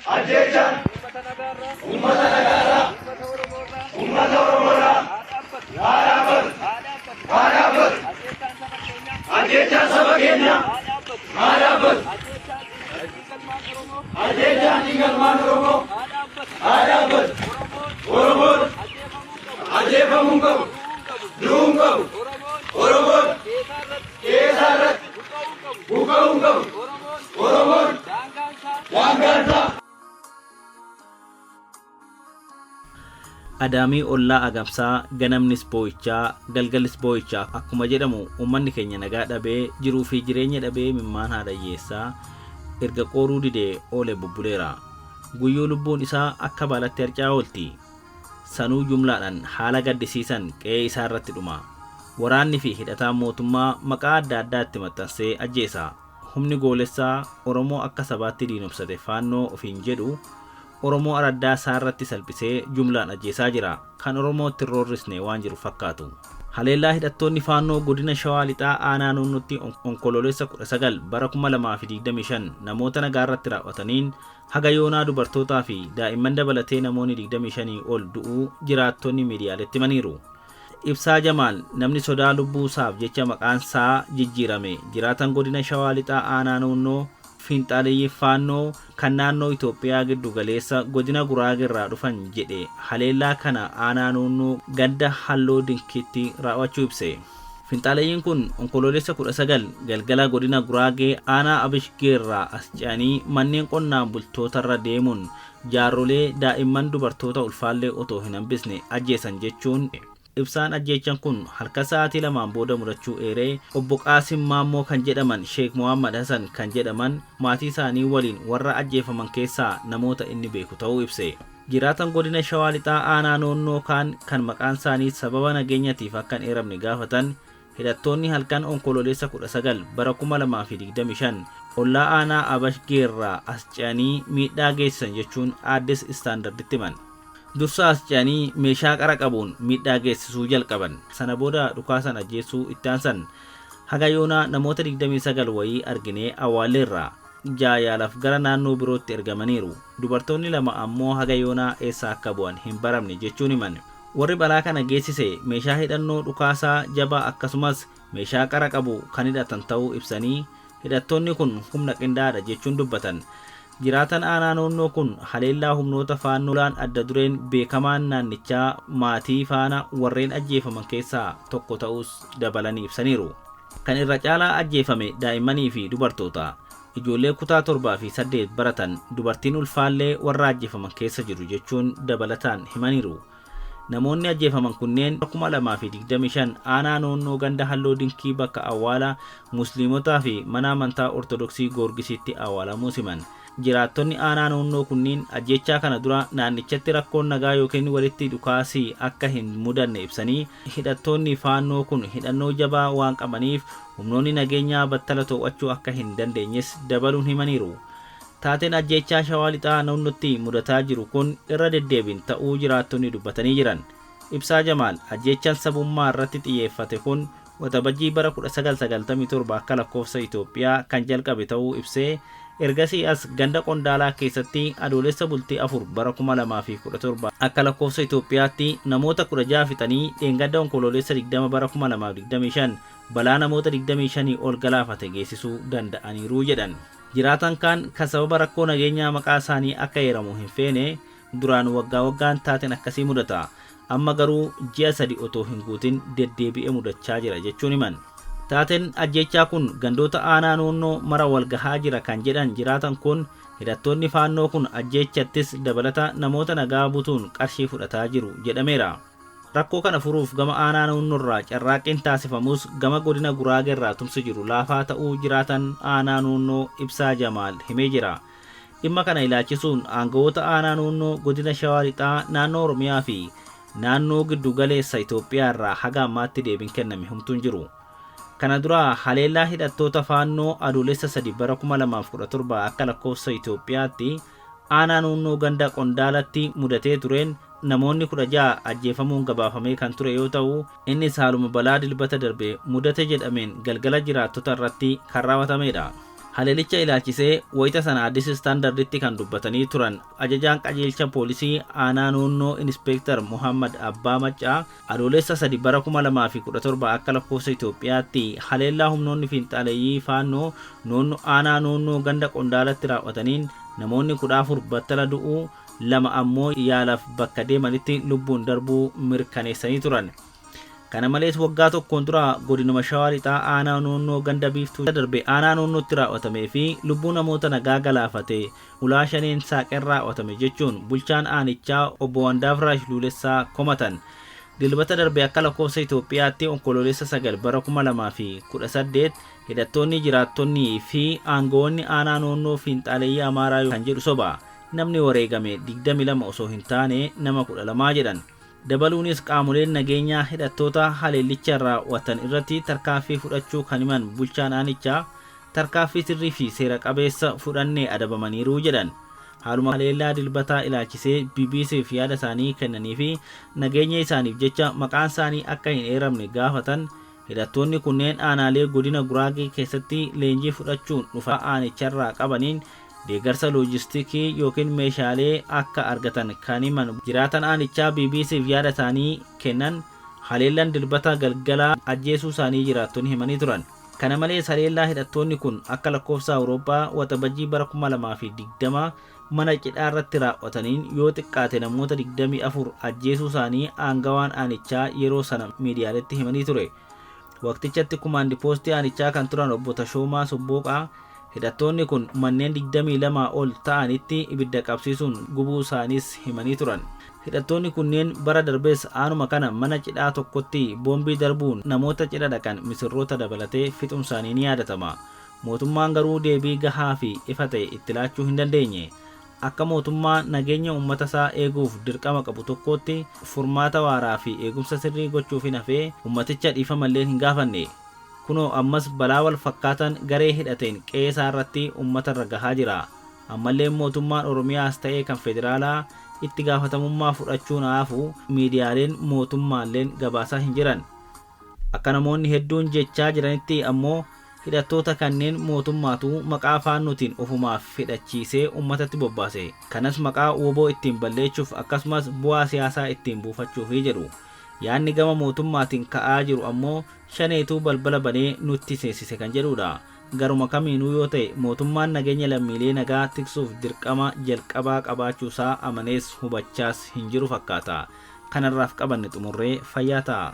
Ajjeechaan uummata nagaarraa, uummata Oromoorraa haa dhaabbatu. Haa dhaabbatu. Ajjeechaan saba keenyaa haa dhaabbatu. Ajjeechaan dhiiga ilmaan Oromoo haa dhaabbatu. Oromoon ajjeefamuu hin qabu. Du'uu hin qabu. Oromoon qe'ee irratti buqqa'uu hin qabu. Oromoon daangaan isaa Adaamii ollaa agamsaa, ganamnis boo'ichaa, galgallis boo'ichaa akkuma jedhamu, uummanni keenya nagaa dhabee, jiruu fi jireenya dhabee, imimmaan haadha hiyyeessaa erga qooruu didee oolee bubbuleera. Guyyuu lubbuun isaa akka baalatti harca'aa oolti. Sanuu jumlaadhaan haala gaddisiisan qe'ee isaa irratti dhuma. Waraanni fi hidhataan mootummaa maqaa adda addaa itti maxxansee ajjeesa. Humni goolessaa Oromoo akka sabaatti diinomsate Faannoo ofiin jedhu Oromoo araddaa isaa irratti salphisee jumlaan ajjeesaa jira. Kan Oromootti hin roorrisne waan jiru fakkaatu. Haleellaa hidhattoonni Faannoo godina Shawaa Lixaa aanaa Nuunnuutti Onkoloolessa 19 bara 2025 namoota nagaa irratti raawwataniin haga yoonaa dubartootaa fi daa'imman dabalatee namoonni 25 ol du'uu jiraattonni miidiyaaletti himaniiru. Ibsaa Jamaal namni sodaa lubbuu isaaf jecha maqaan isaa jijjiirame jiraatan godina Shawaa Lixaa aanaa Nuunnoo, fiinxaaleyyii Faannoo kan naannoo Itoophiyaa giddu galeessa godina Guraageerraa dhufan jedhe haleellaa kana aanaa Nuunnuu ganda Halloo Dinkiitti raawwachuu ibse. Finxaaleyyiin kun Onkoloolessa 19 galgala godina Guraagee aanaa Abishgeerraa as ce'anii manneen qonnaan bultootarra deemuun jaarrolee, daa'imman, dubartoota ulfaallee otoo hin hambisne ajjeesan jechuun Ibsaan ajjeechan kun halkan sa'aatii 2n booda mudachuu eeree, Obbo Qaasim Maammoo kan jedhaman Sheek Mohaammad Hasan kan jedhaman maatii isaanii waliin warra ajjeefaman keessaa namoota inni beeku ta'uu ibse. Jiraatan godina Shawaa Lixaa aanaa Noonnoo kaan kan maqaan isaanii sababa nageenyatiif akka hin eeramne gaafatan, hidhattoonni halkan Onkoloolessa 19 bara 2025 ollaa aanaa Abashgeerraa as ce'anii miidhaa geessisan jechuun Addis Standarditti himan. Dursa as ce'anii meeshaa qara qabuun miidhaa geessisuu jalqaban. Sana booda dhukaasaan ajjeessuu itti aansan. Haga yoonaa namoota 29 wayii arginee awwaalleerra. 6 yaalaaf gara naannoo birootti ergamaniiru. Dubartoonni 2 ammoo haga yoonaa eessa akka bu'an hin baramne jechuun himan. Warri balaa kana geessise meeshaa hidhannoo dhukaasaa jabaa akkasumas meeshaa qara qabu kan hidhatan ta'uu ibsanii, hidhattoonni kun humna qindaa'aadha jechuun dubbatan. Jiraatan aanaa Noonnoo kun haleellaa humnoota Faannoolaan adda dureen beekamaan naannichaa maatii faana warreen ajjeefaman keessaa tokko ta'uus dabalanii ibsaniiru. Kan irra caalaa ajjeefame daa'immanii fi dubartoota. Ijoollee kutaa 7 fi 8 baratan, dubartiin ulfaallee warra ajjeefaman keessa jiru jechuun dabalataan himaniiru. Namoonni ajjeefaman kunneen 2025 aanaa Noonnoo ganda Halloo Dinkii bakka awwaala Musliimotaa fi mana amantaa Ortodoksii Goorgisiitti awwaalamuus himan. Jiraattonni aanaa Noonnoo kunniin ajjeechaa kana dura naannichatti rakkoon nagaa ykn walitti dhukaasi akka hin mudanne ibsanii, hidhattoonni Faannoo kun hidhannoo jabaa waan qabaniif humnoonni nageenyaa battala to'achuu akka hin dandeenyes dabaluun himaniiru. Taateen ajjeechaa Shawaa Lixaa Noonnotti mudataa jiru kun irra deddeebiin ta'uu jiraattonni dubbatanii jiran. Ibsaa Jamaal ajjeechaan sabummaa irratti xiyyeeffate kun Waxabajjii bara 1997 akka lakkoofsa Itoophiyaa kan jalqabe ta'uu ibsee, ergasii as ganda Qondaalaa keessatti Adoolessa bultii 4 bara 2017 akka lakkoofsa Itoophiyaatti namoota 16 fixanii dheengadda Onkoloolessa 20 bara 2025 balaa namoota 25 ol galaafate geessisuu danda'aniiru jedhan. Jiraataan kaan kan sababa rakkoo nageenyaa maqaa isaanii akka eeramu hin feene, duraan waggaa waggaan taateen akkasii mudata. Amma garuu ji'a sadi otoo hin guutin deddeebi'ee mudachaa jira jechuun himan. Taateen ajjeechaa kun gandoota aanaa Noonnoo mara walgahaa jira kan jedhan jiraatan kun, hidhattoonni Faannoo kun ajjeechattis dabalata namoota nagaa butuun qarshii fudhataa jiru jedhameera. Rakkoo kana furuuf gama aanaa Nuunnoorraa carraaqqiin taasifamus gama godina Guraageerraa tumsi jiru laafaa ta'uu jiraatan aanaa Nuunnoo Ibsaa Jamaal himee jira. Dhimma kana ilaachisuun aangawoota aanaa Nuunnoo, godina Shawaa Lixaa, naannoo Oromiyaa fi naannoo giddu galeessa Itoophiyaa irraa haga ammaatti deebiin kenname humtuu hin jiru. Kana dura haleellaa hidhattoota Faannoo Adoolessa 3 bara 2017 akka lakkoofsa Itoophiyaatti aanaa Nuunnoo ganda Qondaalatti mudatee tureen namoonni 16 ajjeefamuun gabaafamee kan ture yoo ta'u, innis haaluma balaa Dilbata darbe mudate jedhameen galgala jiraattota irratti kan raawwatameedha. Haleelicha ilaalchisee wayita sana Addis Standarditti kan dubbatanii turan ajajaan qajeelcha poolisii aanaa Noonnoo Inispeektar Muhammad Abbaa Maccaa, Adoolessa 3 bara 2017 akka lakkoofsa Itoophiyaatti haleellaa humnoonni fiinxaaleyyii Faannoo Noonnoo aanaa Noonnoo ganda Qondaalatti raawwataniin namoonni 14 battala du'uu, 2 ammoo yaalaaf bakka deemanitti lubbuun darbuu mirkaneessanii turan. Kana malees waggaa tokkoon dura godinuma Shawaa Lixaa aanaa Noonnoo ganda Biiftuu darbe aanaa Noonnootti raawwatamee fi lubbuu namoota nagaa galaafate ulaa Shaneen saaqeen raawwatame jechuun bulchaan aanichaa obbo Wandaafraash Luulessaa komatan. Dilbata darbe akka lakkoofsa Itoophiyaatti Onkoloolessa 9 bara 2018 hidhattoonni jiraattonnii fi aangawoonni aanaa Noonnoo fiinxaaleyyii Amaaraa kan jedhu soba. Namni wareegame 22 osoo hin taane nama 12 jedhan. Dabaluunis qaamoleen nageenyaa hidhattoota haleellicha raawwatan irratti tarkaanfii fudhachuu kan himan bulchaan aanichaa, tarkaanfii sirrii fi seera qabeessa fudhanne adabamaniiru jedhan. Haaluma haleellaa Dilbataa ilaalchisee BBC'f yaada isaanii kennanii fi nageenya isaaniif jecha maqaansaanii akka hin eeramne gaafatan, hidhattoonni kunneen aanaalee godina Guraagee keessatti leenjii fudhachuun dhufa aanicharraa qabaniin deeggarsa loojistikii ykn meeshaalee akka argatan kan himan jiraatan aanichaa BBC'f yaada isaanii kennan, haleellan Dilbata galgalaa ajjeesuu isaanii jiraattonni himanii turan. Kana malees haleellaa hidhattoonni kun akka lakkoofsa Awurooppaa Waxabajjii bara 2020 mana cidhaarratti raawwataniin yoo xiqqaate namoota 24 ajjeesuu isaanii aangawaan aanichaa yeroo sana miidiyaaletti himanii ture. Waqtichatti kumaandi poostii aanichaa kan turan Obbo Tashoomaa Sobbooqaa hidhattoonni kun manneen 22 ol ta'anitti ibidda qabsiisuun gubuu isaaniis himanii turan. Hidhattoonni kunneen bara darbes aanuma kana mana cidhaa tokkotti boombii darbuun namoota cidha dhaqan misirroota dabalatee fixuun isaanii ni yaadatama. Mootummaan garuu deebii gahaa fi ifa ta'e itti laachuu hin dandeenye. Akka mootummaa nageenya uummatasaa eeguuf dirqama qabu tokkootti furmaata waaraa fi eegumsa sirrii gochuufiin hafee uummaticha dhiifamalleen hin gaafanne. Kunoo ammas balaa wal fakkaatan garee hidhateen qe'eesaarratti uummatarra gahaa jira. Ammalleen mootummaan Oromiyaas ta'ee kan federaalaa itti gaafatamummaa fudhachuun haa hafu miidiyaaleen mootummaalleen gabaasaa hin jiran. Akka namoonni hedduun jechaa jiranitti ammoo hidhattoota kanneen mootummaatu maqaa Faannootiin ofumaaf hidhachiisee uummatatti bobbaase. Kanas maqaa wbo ittiin balleechuuf akkasumas bu'aa siyaasaa ittiin buufachuufi jedhu. Yaadni gama mootummaatiin ka'aa jiru ammoo Shaneetu balbala banee nutti seensise kan jedhuudha. Garuma kamiinuu yoo ta'e mootummaan nageenya lammiilee nagaa tiksuuf dirqama jalqabaa qabaachuusaa amanees hubachaas hin jiru fakkaata. Kan har'aaf qabanne xumurree fayyaa ta'aa.